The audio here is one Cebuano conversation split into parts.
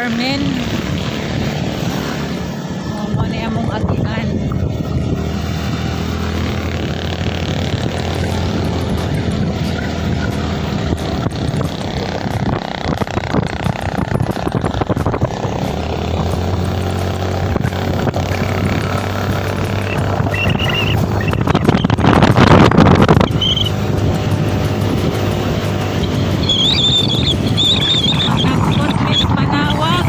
Carmen. Oh, mao ni among agian. Nagpot mis Manaoag.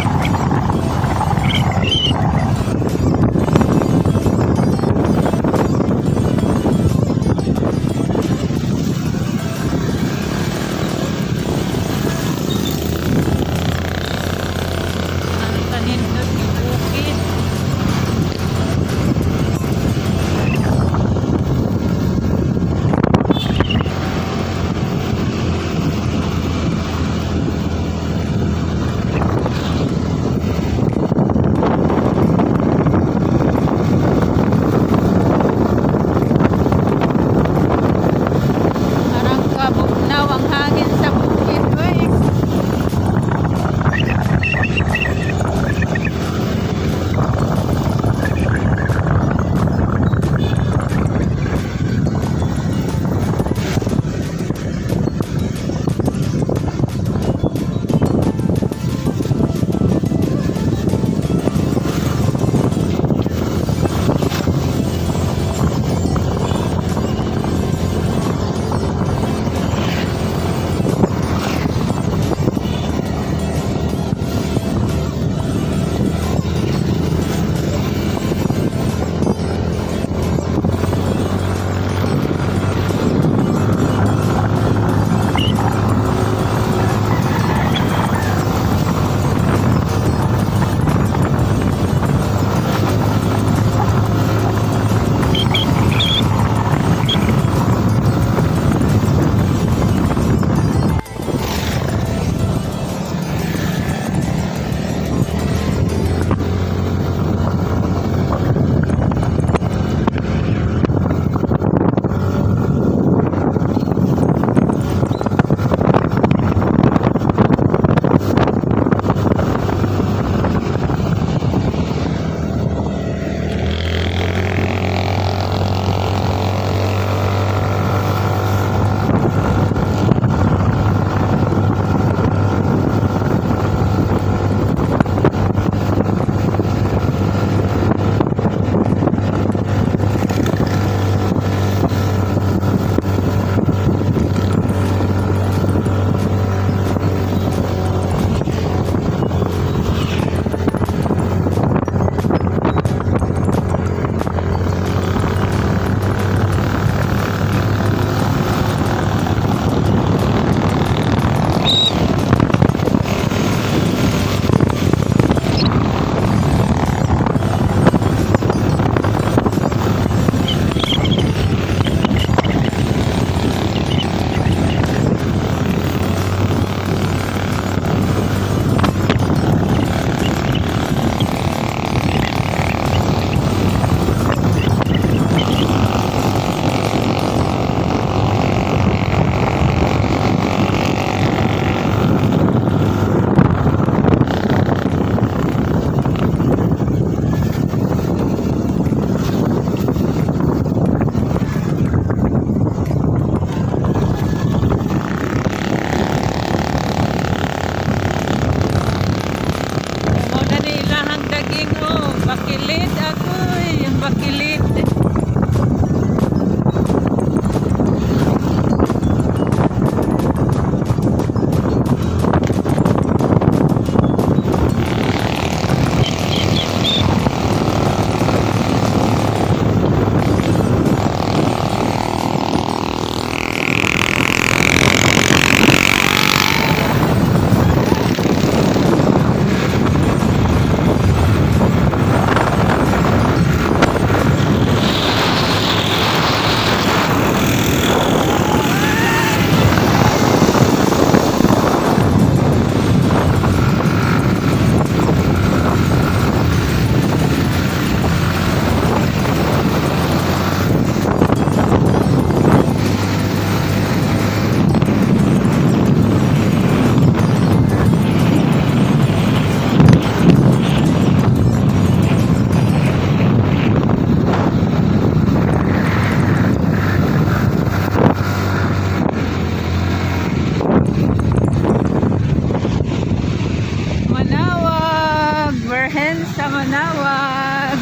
Manaoag.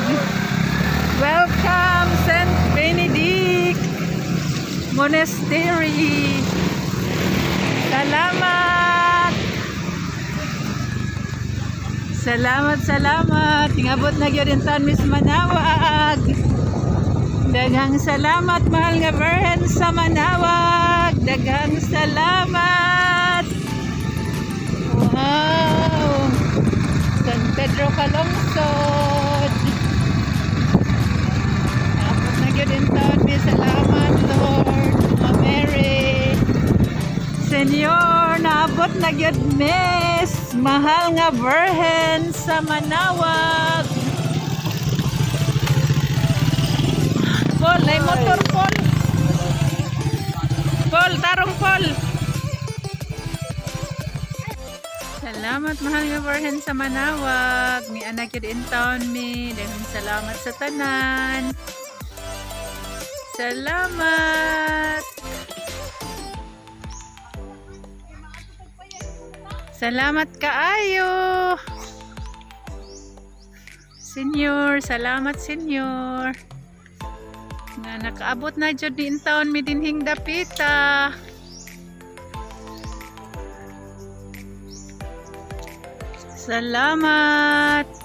Welcome, Saint Benedict Monastery. Salamat. Salamat, salamat. Ingabot na gyud in mi sa Manaoag. Daghang salamat, mahal nga Birhen sa Manaoag. Daghang salamat. Wow. San Pedro Calungsod. Abot na gyud in taon mi. Salamat, Lord. Mama Mary. Senyor, naabot na gyud mi sa mahal nga Birhen sa Manaoag. Paul, ay motor, Paul. Paul, tarong, Paul. Salamat, mahal nga Birhen sa Manaoag. Miana gyud in taon mi. Daghang salamat sa tanan. Salamat. Salamat kaayo. Senyor, salamat, Senyor. Nga nakaabot na jud ni taon mi dinhing dapita. Salamat.